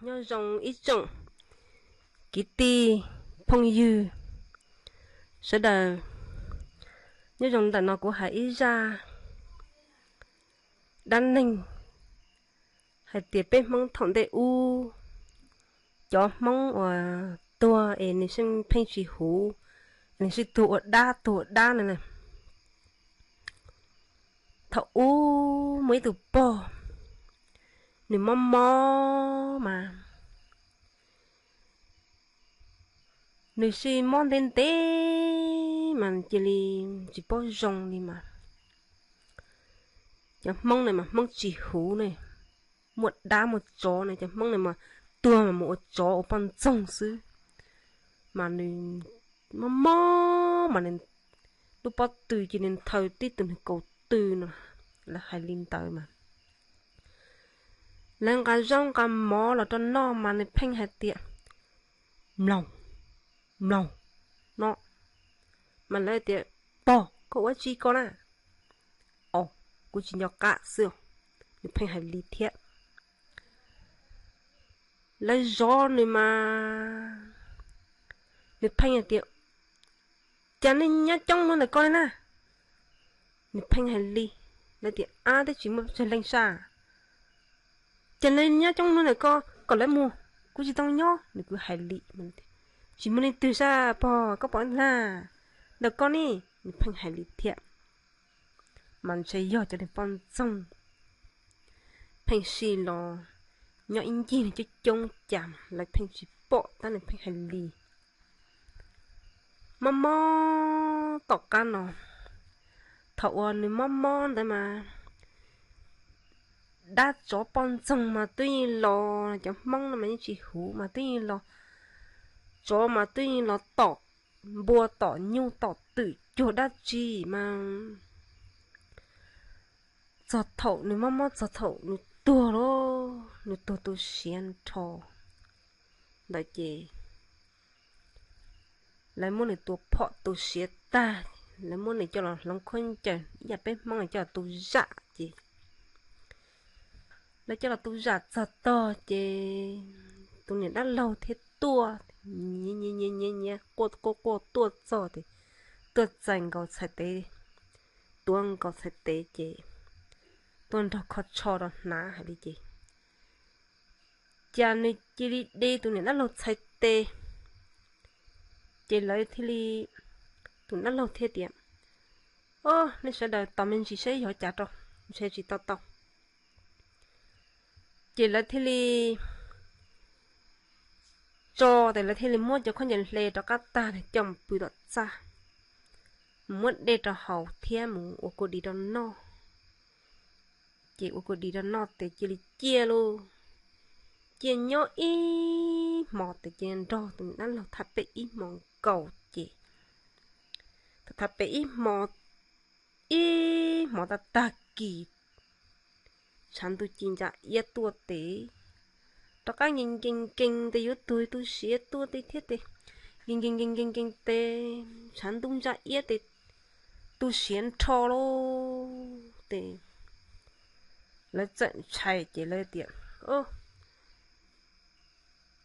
Nyob zoo ib tsoom kwv tij phooj ywg sawv daws, nyob zoo ntawm no kuv hais ib zaj dab neeg hais tias peb Hmoob thaum ntej ub, cov Hmoob uas tuag es nws yeej pheej tsis huv, nws yeej tuag ua dab tuag ua dab no na. Thaum ub muaj ib tug pog, nws mob mob mas, nws yeej mob ntev ntev mas cia li tsis paub zoo li mas. Cov Hmoob na mas Hmoob tsis huv ne, muaj dab muaj tsov ne, cov Hmoob na mas tuag mas mus ua tsov ua poj ntxoog xwb. Mas nws mob mob mas nws lub pob tw cia li nthaw tib tug niag kaus tw no, lawv hais li ntawd mas. Lawv nqa zaub nqa mov los rau noj mas nws pheej hais tias, mloog, mloog, no. Mas lawv tias, pog, koj ua tsi ko na? Au, kuv tsis nco qab xwb. Nws pheej hais li thiab. Lawv zov nws mas nws pheej hais tias, cas nej nyob coob hnub ntawm ko li na? Nws pheej hais li. Lawv tias, ab, twb tsis muaj tsawg leej saj, cas nej nyob coob hnub ntawm ko, kom lawv mus, kuv tsis tau nyob. Nws kuj hais li. Tsis muaj leej twg saj pog, koj pom na, ntawm ko ne. Nws pheej hais li thiab. Mas ntshe yog cov niag poj ntxoog pheej sij los nyob ib ncig nws coob coob cas lawv pheej tsis pom tab nws pheej hais li. Mob mob tom qab no, thaum uas nws mob mob ntawd mas dab tsov poj ntxoog mas twb yeej los, cov Hmoob no mas yeej tsis huv mas twb yeej los, tsov mas twb yeej los tom npua tom nyuj tom twm cuag dab tsi mas txog thaum nws mob mob txog thaum nws tuag lauj, nws tuag tu siav nrho ntawd ces lawv muab nws tua phom tu siav tag, lawv muab nws coj los hloov khaub ncaws ib yam peb Hmoob coj los tu zam ces lawv coj los tu zam txog tog ces tus niam dab laug thiaj tuaj, nyiav nyiav nyiav quaj quaj quaj tuaj txog ces tuaj txais nkaus txhais tes, tuav nkaus txhais tes ces tuaj nrog kho tsho rau hnav hais li ces, cas nws cia li de tus niam dab laug txhais tes. Ces lawv thiaj li, tus dab laug thiaj tias, o, nej sawv daws tos me ntsis saib yog cas rau, ntshe tsis tau tau. Ces lawv thiaj li tso, ces lawv thiaj li muab cov khaub ncaws hle rov qab tag coj mus pw tom txaj, mus muab dej rau haus thiab mus ua kua dis rau noj. Ces ua kua dis rau noj ces cia li ciaj lauj, ciaj nyob ib hmo ces cia li nrog tus niam dab laug tham pem ib hmo nkaus ces, tham pem ib hmo, ib hmo tag tag kis tshav ntuj ci ntsa iab tuaj tes, rov qab nkees nkees nkees tes yuav tuag tu siav tuaj tes thiab tes, nkees nkees nkees nkees nkees tes tshav ntuj ntsa iab tes tu siav nrho lauj tes lawv txawm ntshai ces lawv tias,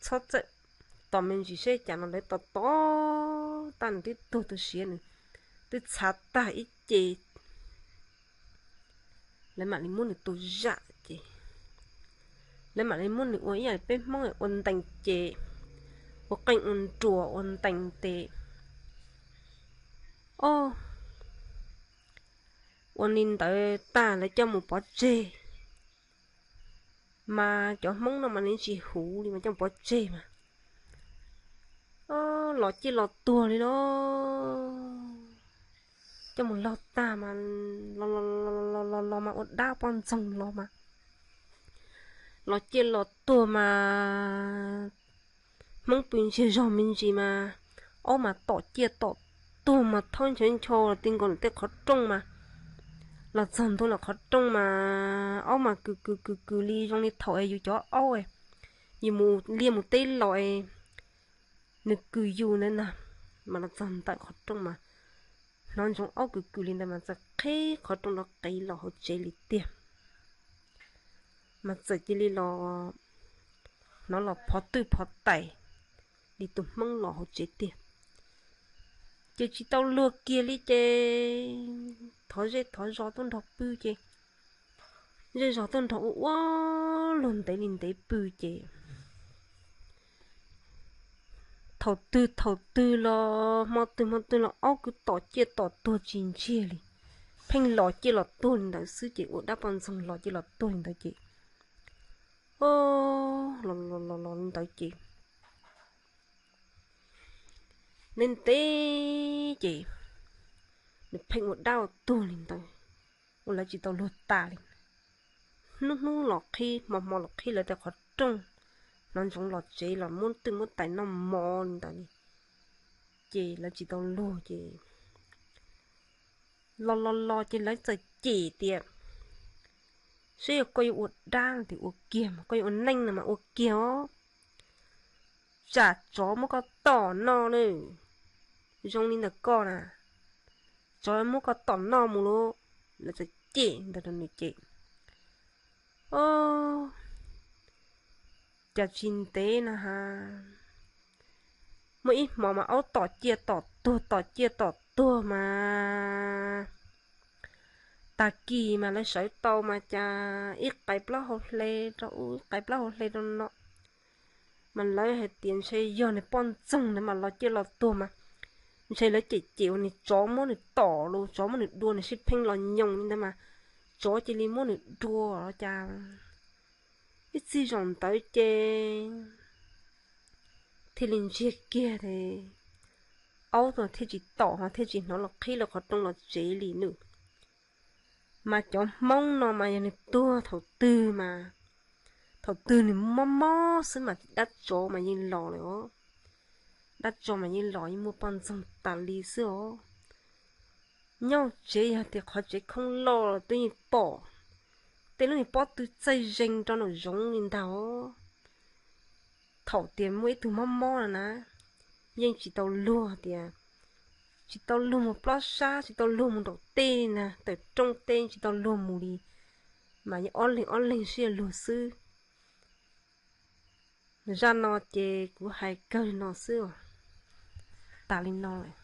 txhob txawm tos me ntsis seb cas no, lawv tos tos tag nws twb tuag tu siav, nws twb txhav tag ib ce, lawv mam li muab nws tu zam ces lawv mam li muab nws ua ib yam peb Hmoob ua ntees ces, ua qeej ua nruas ua ntees tes, o, ua li ntawd tag lawv coj mus pov tseg. Mas cov Hmoob no mas nws tsis huv li mas coj mus pov tseg mas, o, los ciaj los tuag li los, coj mus log tag mas los los los los los mas ua dab poj ntxoog los mas, los ciaj los tuag mas Hmoob pw ntsiag zog me ntsis mas, aub mas tom ciaj tom tuag mas thaub ncho ncho los ti nkaus ntawm tej qhov rooj mas, los txog ntua ntawm qhov rooj mas aub mas kws kws kws kws li zoo li thaum es yus cov aub, yus mus liaj mus teb los, nws kws yus ntawd na, mas los txog ntawm qhov rooj mas, hnov ntsoov aub kws kws li ntawd mas txawm qhib qhov rooj rov qev los hauv tsev li tiag. Mas txawm cia li los hnov los phov twj phov tais li tus hmoob los hauv tsev tiag. Ces tsis tau luag kiag li ces thov zej thov zos tuaj nrog pw ces zej zos tuaj nrog ua ua luag ntev li ntev pw ces thaum twg thaum twg los hmo twg hmo twg los aub kwv tom ciaj tom tuag tsis ntsiag li, pheej los ciaj los tuag li ntawd xwb ces ua dab poj ntxoog los ciaj los tuag li ntawd ces, o, los los los li ntawd ces ntev ntev ces nws pheej ua dab ua tuag li ntawd, ua lawv tsis tau luag tas li. Hnub hnub los qhib, hmo hmo los qhib lawv tej qhov rooj, hnov ntsoov los tsev los muab twj muab tais noj mov li ntawd li. Ces lawv tsis tau luag ces los los los ces lawv txawm cem tias, saib yog koj yuav ua dab no tias ua kiag mas, koj yuav ua neej no mas ua kiag os, tsam tsov muab koj tom noj lawm. Zoo li ntawm koj na, tsov muab koj tom noj mus lauj. Lawv txawm cem ntawd rau nws ces, o, cas tsis ntev na has, muaj ib hmo mas aub tom ciaj tom tuag tom ciaj tom tuag mas tag kis mas lawv sawv tau mas cas ib qais plaub hau hle rau ub, ib qais plaub hau hle rau no, mas lawv hais tias ntshe yog nws poj ntxoog ntawd mas los ciaj los tuag mas ntshe lawv cem cem uas nws tsov muab nws tom los tsov muab nws dua nws sib pheej los nyoos li ntawd mas tsov cia li muab nws dua los cas. Ib txij zaum ntawd ces thiaj li ntsiag kiag es aub thiaj tsis tom ho thiaj tsis hnov los qhib lawv qhov rooj los tsev li nawb. Mas cov Hmoob no mas yog nws tuag thaum twg mas, thaum twg nws mob mob xwb mas dab tsov mas yeej los lawm os. Dab tsov mas yeej los yeej muaj poj ntxoog tas li xwb os. Nyob tsev yog tias qhov tsev khoob loj los twb yeej pom, tej lub niag pob tw txaij zeeg rau nraum zoov li ntag os. Thaum tias muaj ib tug mob mob no na, yeej tsis tau luag tias, tsis tau luag mus plob sab, tsis tau luag mus nraum tej li na, tawm rooj tej tsis tau luag mus li, mas yeej ob leeg ob leeg sib luag xwb. Zaj no ces kuv hais kawg li no xwb, tas li no lawm.